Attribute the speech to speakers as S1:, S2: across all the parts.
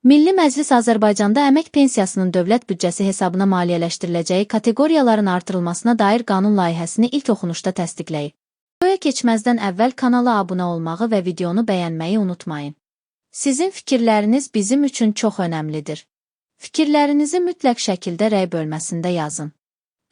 S1: Milli Məclis Azərbaycanda əmək pensiyasının dövlət büdcəsi hesabına maliyyələşdiriləcəyi kateqoriyaların artırılmasına dair qanun layihəsini ilk oxunuşda təsdiqləyib. Videoya keçməzdən əvvəl kanala abunə olmağı və videonu bəyənməyi unutmayın. Sizin fikirləriniz bizim üçün çox önəmlidir. Fikirlərinizi mütləq şəkildə rəy bölməsində yazın.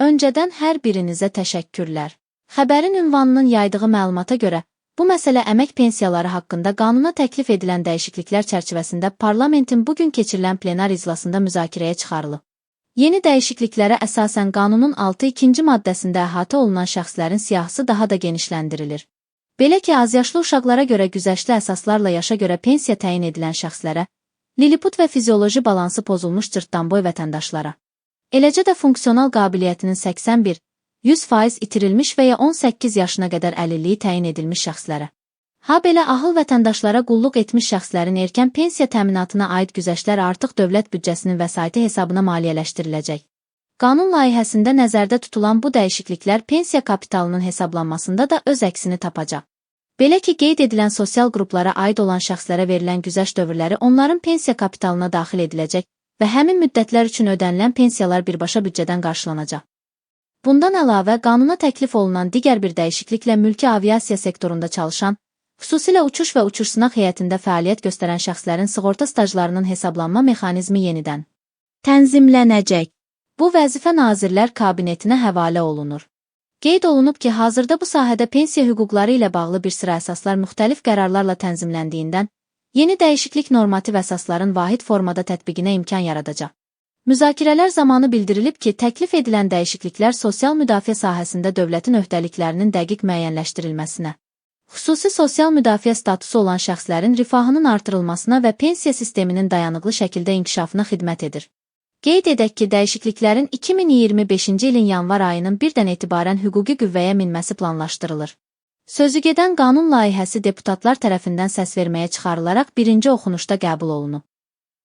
S1: Öncədən hər birinizə təşəkkürlər. Xəbərin ünvanının yaydığı məlumata görə, bu məsələ əmək pensiyaları haqqında qanuna təklif edilən dəyişikliklər çərçivəsində parlamentin bugün keçirilən plenar iclasında müzakirəyə çıxarılıb. Yeni dəyişikliklərə əsasən qanunun 6-2-ci maddəsində əhatə olunan şəxslərin siyahısı daha da genişləndirilir. Belə ki, azyaşlı uşaqlara görə güzəştli əsaslarla yaşa görə pensiya təyin edilən şəxslərə, liliput və fizioloji balansı pozulmuş cırtdanboy vətəndaşlara, eləcə də funksional qabiliyyətinin 81-100% itirilmiş və ya 18 yaşına qədər əlilliyi təyin edilmiş şəxslərə. Habelə ahıl vətəndaşlara qulluq etmiş şəxslərin erkən pensiya təminatına aid güzəştlər artıq dövlət büdcəsinin vəsaiti hesabına maliyyələşdiriləcək. Qanun layihəsində nəzərdə tutulan bu dəyişikliklər pensiya kapitalının hesablanmasında da öz əksini tapacaq. Belə ki, qeyd edilən sosial qruplara aid olan şəxslərə verilən güzəşt dövrləri onların pensiya kapitalına daxil ediləcək və həmin müddətlər üçün ödənilən pensiyalar birbaşa büdcədən qarşılanacaq. Bundan əlavə, qanuna təklif olunan digər bir dəyişikliklə mülki aviasiya sektorunda çalışan, xüsusilə uçuş və uçuş-sınaq heyətində fəaliyyət göstərən şəxslərin sığorta stajlarının hesablanma mexanizmi yenidən tənzimlənəcək. Bu vəzifə Nazirlər Kabinetinə həvalə olunur. Qeyd olunub ki, hazırda bu sahədə pensiya hüquqları ilə bağlı bir sıra əsaslar müxtəlif qərarlarla tənzimləndiyindən, yeni dəyişiklik normativ əsasların vahid formada tətbiqinə imkan yaradacaq. Müzakirələr zamanı bildirilib ki, təklif edilən dəyişikliklər sosial müdafiə sahəsində dövlətin öhdəliklərinin dəqiq müəyyənləşdirilməsinə, xüsusi sosial müdafiə statusu olan şəxslərin rifahının artırılmasına və pensiya sisteminin dayanıqlı şəkildə inkişafına xidmət edir. Qeyd edək ki, dəyişikliklərin 2025-ci ilin yanvar ayının 1-dən etibarən hüquqi qüvvəyə minməsi planlaşdırılır. Sözügedən qanun layihəsi deputatlar tərəfindən səsverməyə çıxarılaraq birinci oxunuşda qəbul olunub.